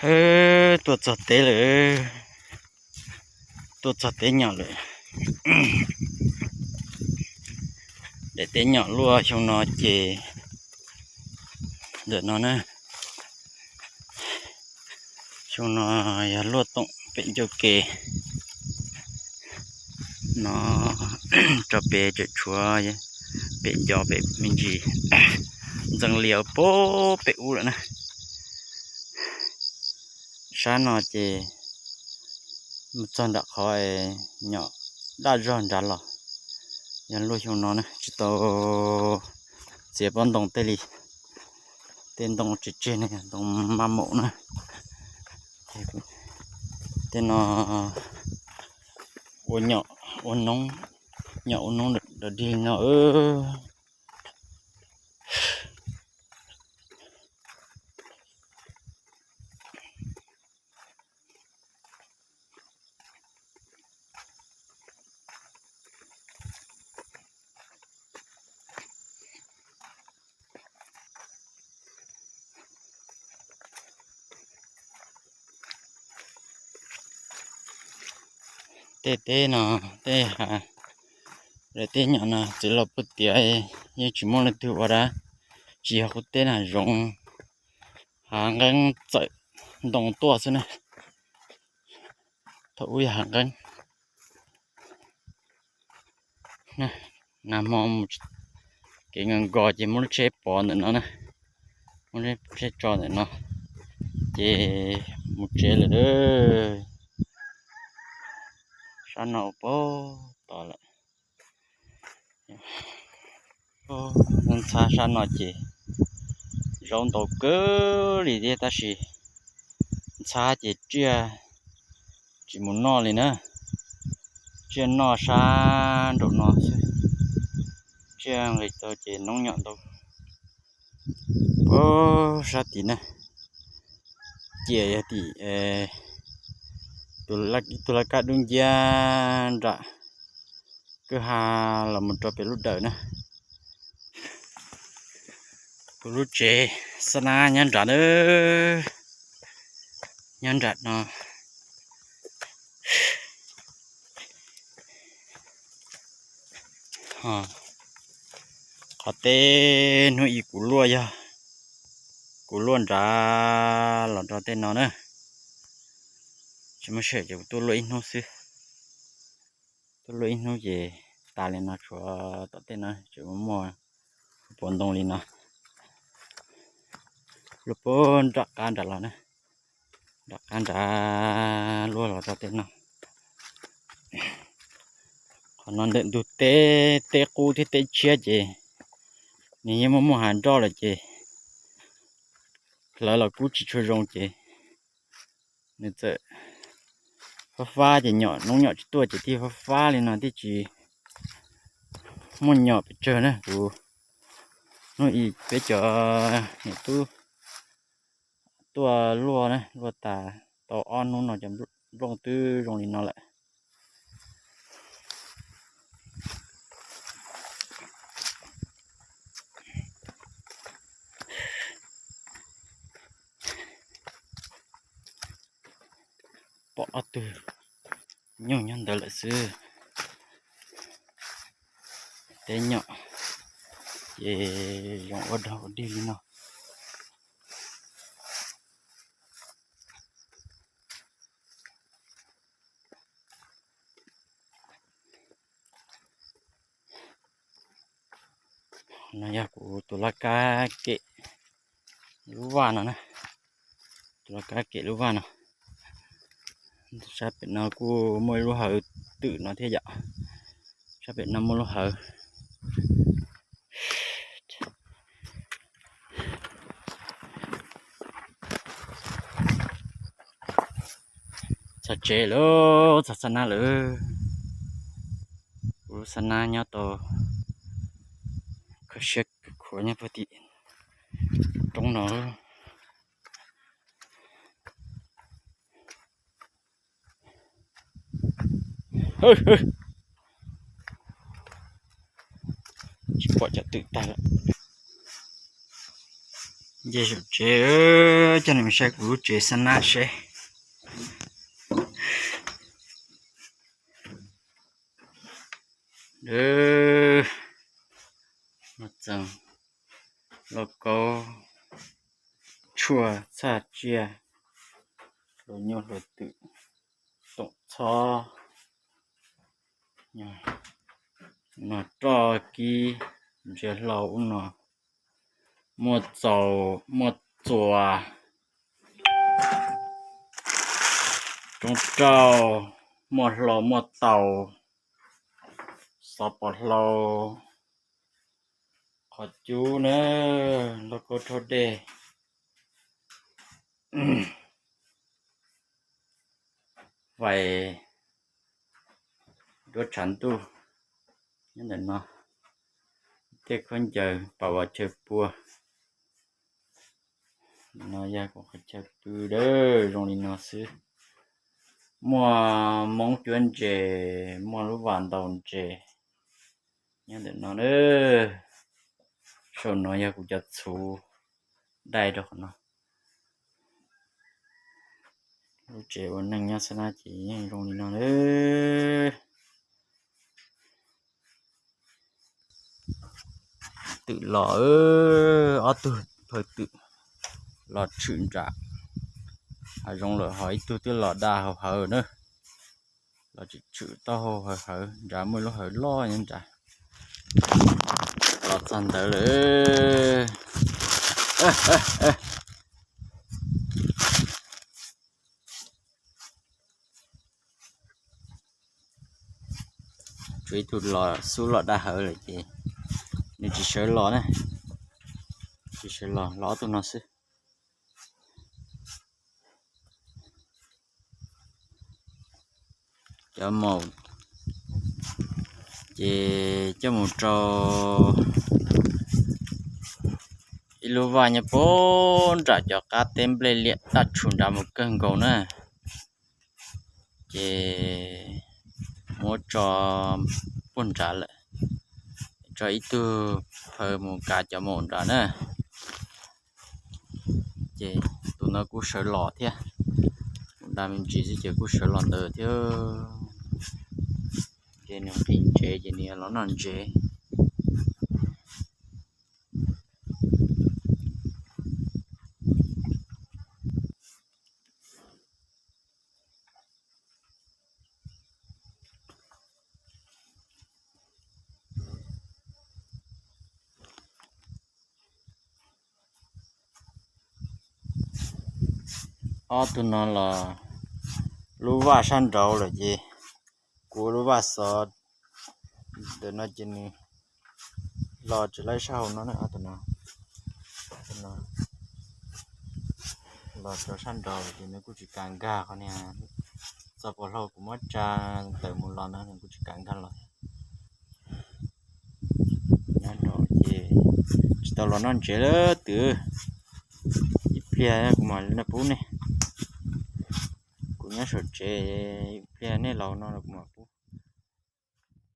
Hwb, tuaj txog teb lawm, tuaj txog teb nyom lawm. Daim teb nyom luaj xyoo no ces ntawm no na, xyoo no yog luaj toom pem ncauj ke no, tso pem tseem tshuav pem ncov pem me ntsis ntxeev lias pem ub lawm na. Sab no ces mus txog nram qhov nyom daj zog nrad los, yog luaj xyoo no na tsis tau txiav pob ntoo tej li. Tej ntoo tseg tseg ne, ntoo maj maum na. Tej no ua nyom, ua noob, nyom ua noob dog dig no. Tej teb no, tej ha, lawv tej nyom no txiv laus puag tias yeej tsis muaj leej twg ua dab tsi, yog qub teb na zoov hav nqeeb txawm ntoo tuaj xwb na. Thaum ub yog hav nqeeb. Nag hmo kev nkas nkos ces muab lub tsheb pov ntawm no na, muab lub tsheb tso ntawm no ces mus tsev lawm. Sab no puag tod lawm. Ntxhab sab no ces zaub ntau kawg li thiab tab sis ntxhab ces tsiaj tsis mus noj li na, tsiaj noj sab nraum no xwb. Tsiaj nqis tau ces noob nyom ntau. Puag sab tid na, cia yog tim tus laj kab dub nciab nram kwj ha los mus rau pem lub dawm na. Kuv lub tsev xab nab nyob nram na, nyob nram no. Qhov teb hnub ib kuv luaj yog, kuv luaj nrad los rau tej no na. Tsis muaj sij hawm ces kuv tuaj luaj ib hnub xwb. Tuaj luaj ib hnub ces tas li no, tshuav tom tej no tseem muaj puav ntoo li no. Luaj puag nram qab nrad los na, nram qab nrad luaj los rau tej no. Qhov no ntawm ntug teb, teb qub thiab teb tshiab ces nws yeej muaj muaj hav nroj lawm ces hlawv los kub tsis tshua zoo ces nws txawm fab fab ces nyom noob nyom tsis tuaj ces thiaj fab fab li no thiaj tsis muaj nyom pes tsawg na. Kuv hnub ib peb cov niam tub tuaj luaj na, luaj tas tau ob hnub no cov nplooj twb zoo li no lawm. Pom ob tug nyuj nyob ntawd lawm xwb. Teb nyom ces zoo ua dog ua dig li no. No yog kuv tus laj kab kem lub vaj no na, tus laj kab kem lub vaj no. Sab pem no kuj muaj ib lub hawv twm no thiab yom. Sab pem no muaj lub hawv. Txog tsev lawm, txog xab nab lawm. Kuv lub xab nab nyob tau kho siab khuav nyob puag tim roob no. Tsis pom cov twm tag lawm. Nce saum tsev, coj nej mus saib kuv lub tsev xab nab seb. Muaj txoov, lauj kaub, tshuaj, txhaj tsiaj, hluas nyuj hluas twm, toom txhob, no roj kib, ntsia hlau ub no, muaj txaus muaj txuas, roob rauj, muaj hlau muaj taus, xov pos hlau, qhov cub na, lauj kaub rhaub dej, vais, duab tshav ntuj, nyob ntawm no, tej khaub ncaws, pas vas chaw pua. No yog kuv qhov chaw pw dawb zoo li no xwb. Muaj moob cuab ntses, muaj lub vas ntaus ntses nyob ntawm no na. Saum no yog kuv cov txhuv dai rau qhov no. Lub tsev ua neej nyob xwb na ces yeej zoo li no na. Twm los, ob tug phaw twm los tshwm nram hav zoov lawm, ho ib tug twb los daj hau hawv na. Los tshwm tshwm taub hau hawv hawv, nrad muaj lub hawv loj nyob nrad. Los txog ntawd lawm. Tshuav ib tug los xub los daj hawv lawm ces nws tsis sawv los na. Tsis sawv los, los ob tug no xwb. Cov maum ces coj mus rau ib lub vaj nyob puag nram cov qab teb nplej liam daj tshus nrad mus kawg nkaus na. Ces muab tso puag nrad lawm, tso ib tug phaw mus kav cov maum nrad na. Ces tus no kuj sawv los thiab, mus da me ntsis xwb ces kuj sawv los ntawd thiab. Ces nws nqhis ntsev ces nws los noj ntsev. Ob tug no los lub vaj sab nraud lawm ces kuv ua lub vaj xov ntawm no ces nws los tsis laib sab hauv no na. Ob tug no los rau sab nraud ces nws kuj tsis kam nkag qhov niag txoj pov hlau kuv muab tsa tawm mus los no nws kuj tsis kam nkag los. Nyob nraud ces tsis tau los noj ntsev lawm twb. Ib pliag kuv mam li pub nej. Kuv nyob saum tsev, ib pliag nej los no kuv mam